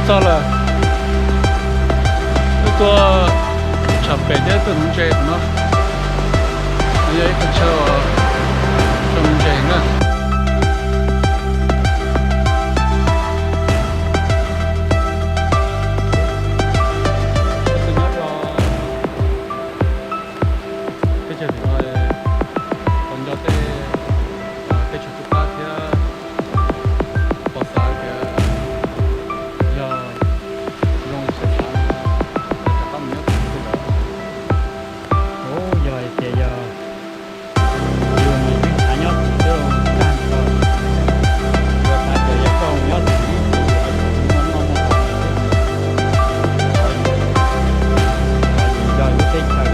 Txog lawm, wb tuaj tsham pem thiab tuaj nuv ntses no. Nov yog ib qho chaw uas coj nuv ntses na. Teb chaws tim no, qhov nco tej teb chaws tub qab thiab, pom xav tias yog zoo xav xav rov qab mus nyob tim lawm. Yog hais tias yog yus mus ib thav nyob tim tej tag nrho, yog hais tias yog koj mus nyob tim ib tug muaj noj muaj haus, yus yog lub teb chaws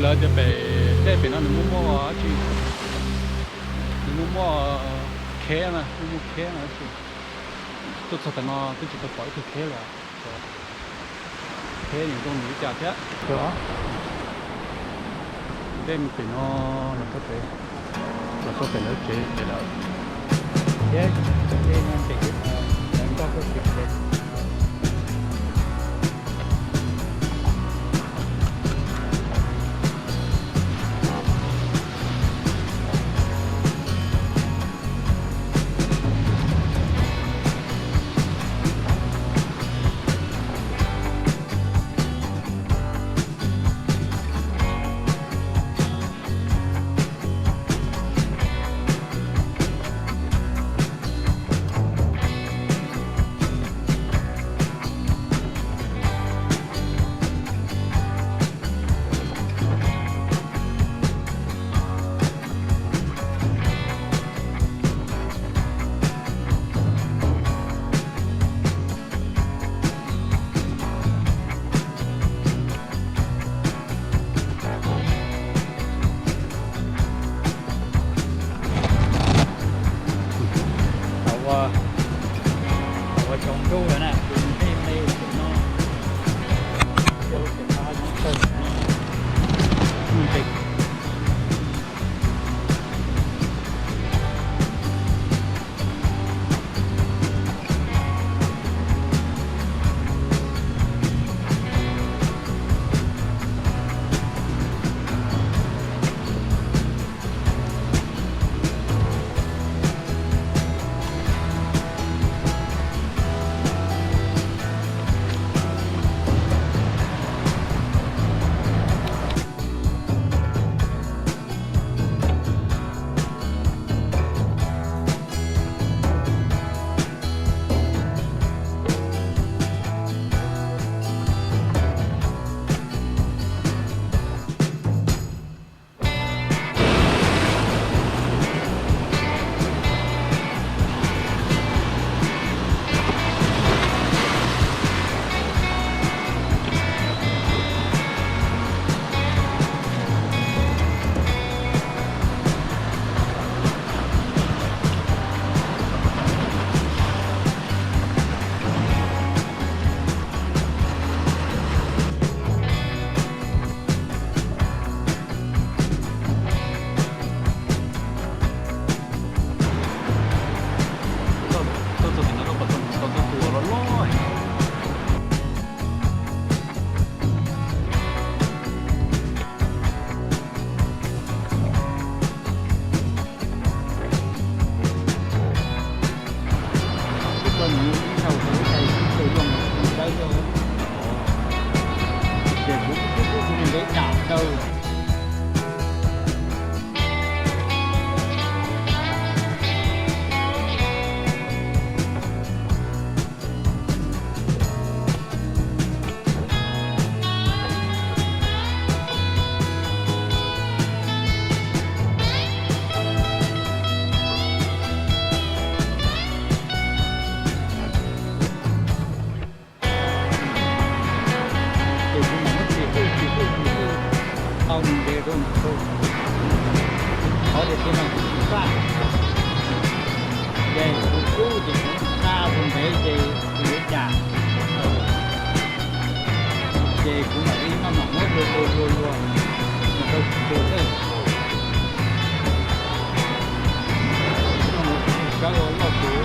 Lawv tias pem, dej pem no nws muaj muaj dab tsi, nws muaj muaj kheb na, muaj muaj kheb na dab tsi. Tuaj txog pem no twb tsis tau pom ib tug kheb li. Kheb nws zoo nws li cas thiab. Dej mus pem no los txog pem, los txog pem lawv tsev pem lawm. Thiab dej no ces lawv nrog tuaj tsev pem. Thaum ua, thaum ua tsaus ntuj lawm na, ces nqis me ua pem no, ua pem no, nqis. Tuaj txog tim no lawm, tau tau tus uas loj loj. Twb tau nws ib zaug tau ib zaug ib zaug zoo dawb zog, ces kuv twb kuj tus ntev dam dawb. Ces kuv mam muab tsis hwj tsis hwj tsis hwj tau nws ntev rau nws rau. Qhov tias tsis mas kuv tsis faj. Ces kuv kub ces kuv xa tus ntev ces kuv yuav cas. Ces kuv mam li maj mam muab luag luag luag luag mus rau kuv tus lej. Sawv ua loj kuv.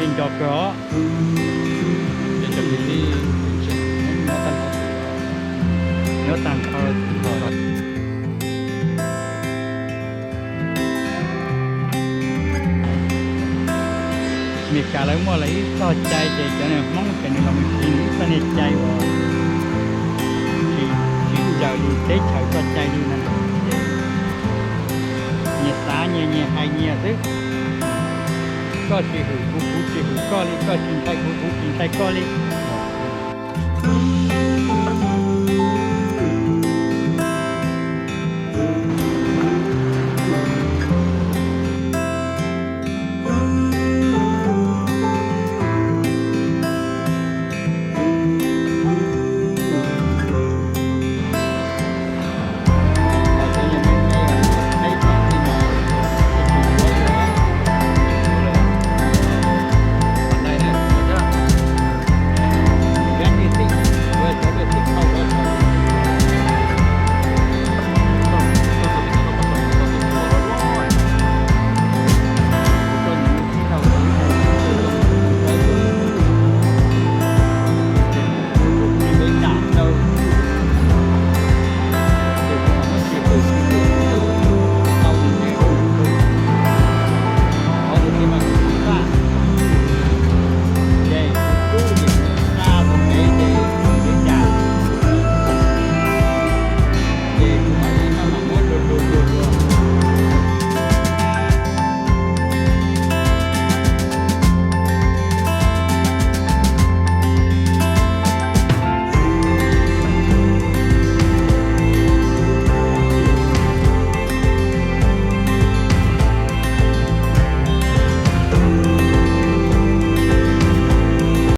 Li nco kawg os. Ces cov kwv tij tseem muab tag nrho tus Nyob tag nrho. Meskas lawv muaj lawv ib txoj cai ces cov niag Hmoob ces nws los mus siv nws ib txoj niag cai uas tsis, tsis ntsawm li teb chaws txoj cai li na. Ces nyias xav nyias, nyias hais nyias xwb. Koj tsis hwm kuv, kuv tsis hwm koj li, koj tsis ntshai kuv, kuv tsis ntshai koj li.